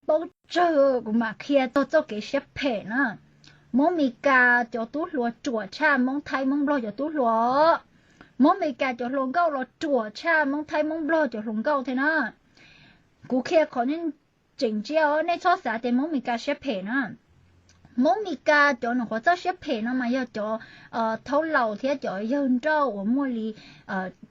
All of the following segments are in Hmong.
Paub tsawg kuv mam qhia txog txoj kev siab phem na. Hmoob Mes Kas cov tub hluas ruam tshaj Hmoob Thaib Hmoob Nplog cov tub hluas. Hmoob Mes Kas cov hluas nkauj los ruam tshaj Hmoob Thaib Hmoob Nplog cov hluas nkauj thiab na. Kuv qhia qhov nej tseem ntsia os, nej txhob xav tias Hmoob Mes Kas siab phem na. Hmoob Mes Kas cov nyuam qhuav txawj siab phem no mas yog cov thaub laus thiab cov yawg nrauj uas muaj li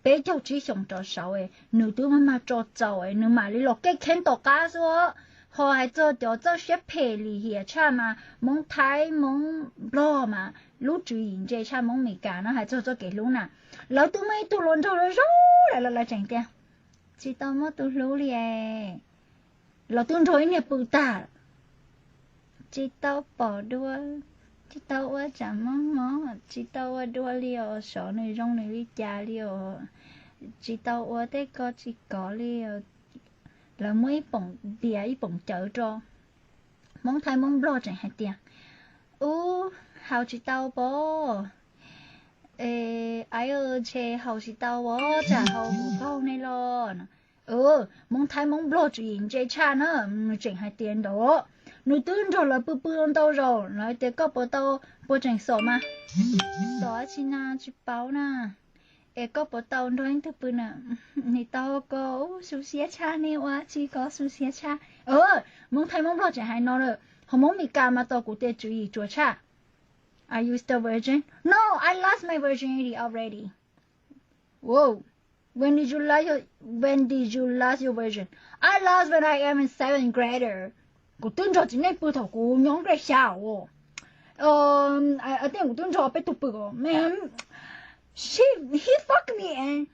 peb caug tsib xyoos rov saud, nws twb mag mag tso txaus nws mam li los kev kheev tom qab xwb. Ho hais txog cov txawj siab phem lim hiam tshaj mas Hmoob Thaib Hmoob Nplog mas lub tswv yim ntse tshaj Hmoob Mes Kas no. Hais txog txoj kev hlub na, lawv twb muaj ib tug hluas nraug zoo zoo lawm los lawv tseem tias tsis tau muaj tus hlub li. Lawv twb nrog ib niag pw tag, tsis tau pom dua, tsis tau ua tsam mob mob, tsis tau ua dua li os, xyov nws zoo nws li cas li os, tsis tau ua tej ko tsis kov li. Lawv muab ib poom dias ib poom cawv rau. Hmoob Thaib Hmoob Nplog tseem hais tias, ub, haus tsis tau pob, aib, tshe haus tsis tau os, tsam haus mus kaug ne los. Hmoob Thaib Hmoob Nplog tswv yim ntse tshaj na, nws tseem hais tias ntawd, nws twb nrog lawv pw pw ntau zaus, lawv tias koj puas tau, puas tseem xom mas. Xom dab tsi na, tsis paub na. Es koj puas tau nrog ib tug pw na? Nim tau ko, ub, xu siab tshaj ne, ua tsi ko xu siab tshaj. Hmoob Thaib Hmoob Nplog tseem hais no lawm, ho Hmoob Mes Kas mas tau kuv tias tswv yim ruam tshaj. Are you still virgin? No, I lost my virginity already. Whoa, when did you lose your, when did you lose your virgin? I lost when I am in seventh grader. Kuv twb nrog txiv neej pw thaum kuv nyob grade xya os. Tias kuv twb nrog peb tug pw os, man, he fuck me and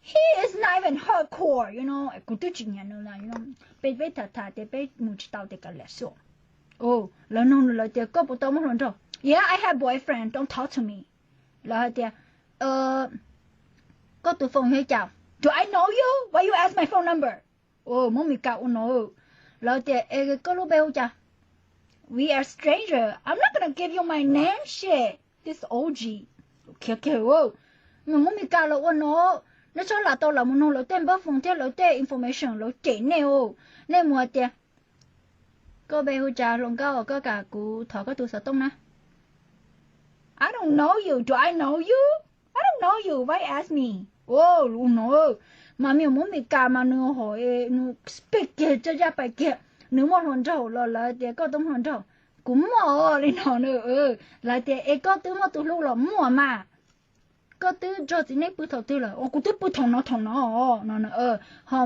he is not even hardcore, you know. Kuv twb tsis nyiam nws lawm, peb peb tham tham tias peb mus tsis tau tias kav liam xwb. Lawv nug lawv tias koj puas tau muaj hluas nraug? Yeah, I have boyfriend, don't talk to me. Lawv hais tias koj tus phone yog cas? Do I know you? Why you ask my phone number? Hmoob Mes Kas ua no. Lawv tias es koj lub npe hu cas? We are stranger, I'm not gonna give you my name, shit, this O G. Khiav kiag. Hmoob Mes Kas lawv ua no, nej txhob lam tau lawv mus nug lawv tej npawb phone thiab lawv tej information, lawv cem nej os. Nej mus hais tias koj npe hu cas hluas nkauj, koj kam kuv thov koj tus xov tooj na? I don't know you, do I know you? I don't know you, why ask me? Lus no, mas me nyuam Hmoob Mes Kas mas nws hom, nws speak kiag coj yaj pais kiag, nws muaj hluas nraug los lawv tias koj tau hluas nraug? Kuv muaj li no na. Lawv tias es koj twb muaj tus hlub los? Muaj mas. Koj twb nrog txiv neej pw thaum twg lawm? Kuv twb pw thaum no thaum no no. Ho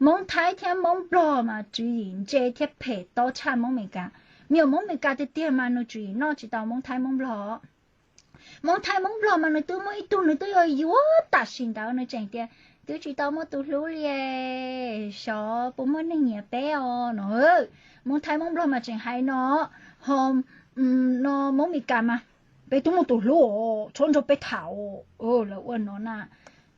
Hmoob Thaib thiab Hmoob Nplog mas tswv yim ntse thiab phem tob tshaj Hmoob Mes Kas. Me nyuam Hmoob Mes Kas tiag tiag mas nws tswv yim noj tsis tau Hmoob Thaib Hmoob Nplog. Hmoob Thaib Hmoob Nplog mas nws twb muaj ib tug nws twb yuav yuav tam sim ntawd nws tseem tias twb tsis tau muaj tus hlub li, xyov puas muaj neeg nyiam peb os no. Hmoob Thaib Hmoob Nplog mas tseem hais no, ho no Hmoob Mes Kas mas peb twb muaj tus hlub os, txhob nrog peb tham os. Lawv ua no na.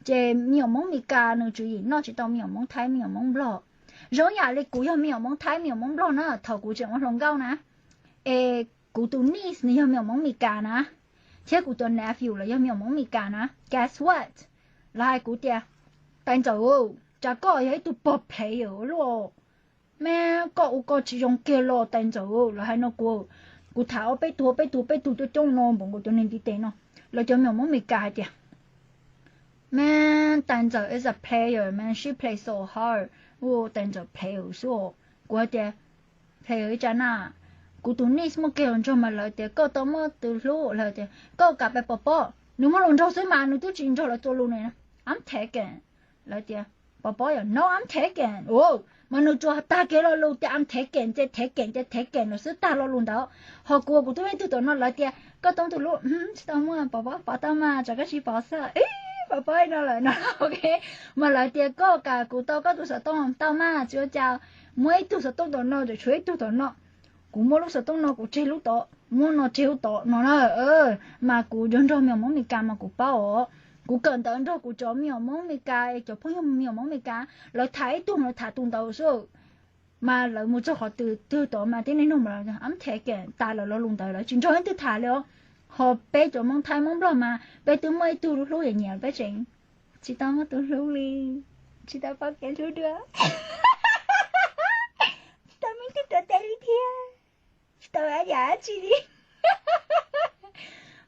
Ces me nyuam Hmoob Mes Kas nws tswv yim noj tsis tau me nyuam Hmoob Thaib me nyuam Hmoob Nplog. Zoo yam li kuv yog me nyuam Hmoob Thaib me nyuam Hmoob Nplog na, thaum kuv tseem ua hluas nkauj na, es kuv tus niece nws yog me nyuam Hmoob Mes Kas na, thiab kuv tus nephew los yog me nyuam Hmoob Mes Kas na. Guess what? Lawv hais kuv tias, Tais Ntxawm, cas koj yog ib tug pog player ua luaj, mas koj ua koj tsis zoo kiag los Tais Ntxawm. Lawv hais no kuv, kuv tham ob peb tug peb tug peb tug coob coob no npaum nkaus cov neeg ntiv tes no. Lawv cov me nyuam Hmoob Mes Kas hais tias, Man, Tais Ntxawm is a player, man, she play so hard. Ua Tais Ntxawm player xwb os. Kuv hais tias, Player ib tsa na, kuv tus niece muaj kiag hluas nraug mas lawv tias koj tau muaj tus hlub, lawv tias koj kam pab pov pob, nws muaj hluas nraug xwb mas nws twb tsis nrog lawv txuas lus ne. I'm taken. Lawv tias, Pov pob yom? No, I'm taken. Mas nws tsuas tag kiag lo lus tias I'm taken ces taken ces taken lawm xwb, tag lo lus ntawd. Ho kuv, kuv twb muaj ib tug tom no, lawv tias koj tau tus hlub? Tsis tau muaj, pov pob pov tau mas, tsam koj tsis pov xwb. Pov pob no lawm no, ok. Mas lawv tias koj kam kuv tau koj tus xov tooj tau mas, tsis ua cas, muab ib tug xov tooj tom no, tseem tshuav ib tug tom no. Kuv muab lub xov tooj no kuv tseg lub tod, muab no tseg lub tod no na. Mas kuv nrog nrog me nyuam Hmoob Mes Kas mas kuv paub os. Kuv kawm ntawv nrog kuv cov me nyuam Hmoob Mes Kas, cov phooj ywg me nyuam Hmoob Mes Kas, lawv tham ib tug lawv tham tus ntawd xwb. Mas lawv mus txog qhov twg twg tod mas tib neeg nug mas lawv I'm taken tas lawm, lo lus ntawd lawv tsis nrog leej twg tham li os. Ho peb cov Hmoob Thaib Hmoob Nplog mas peb twb muaj ib tug hlub nyiam nyiam peb tseem tsis tau muaj tus hlub li, tsis tau paub kev hlub dua. yam tsi li.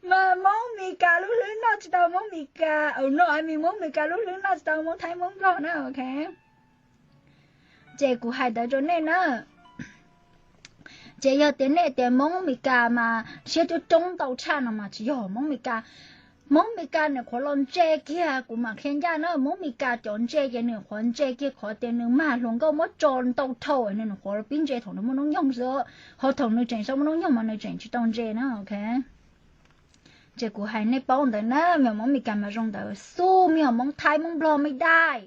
Mas Moob Mes Kas lub hlwb noj tsi tau Moob Mes Kas, no, Moob Mes Kas lub hlwb noj tsi tau Moob Thaib Moob Nplog na, ok. Ces kuv hais ntawd rau nej na. Ces yog tias nej tias Moob Mes Kas mas siab coob coob ntau tshaj no mas tsis yog Moob Mes Kas. Moob Mes Kas nws qhuav los ntse kiag, kuv mam qhia ncaj na, Moob Mes Kas cov ntse ces nws qhuav ntse kiag qhov tias nws mag hluas nkauj muab tso ntau dhau, nws qhuav pib ntse thaum nws muaj noob nyoog xwb, ho thaum nws tseem tsis muaj noob nyoog mas nws tseem tsis tau ntse na, ok. Ces kuv hais nej paub ntawd na, me nyuam Moob Mes Kas mas zoo ntawd xwb, me nyuam Moob Thaib Moob Nplog mej dai.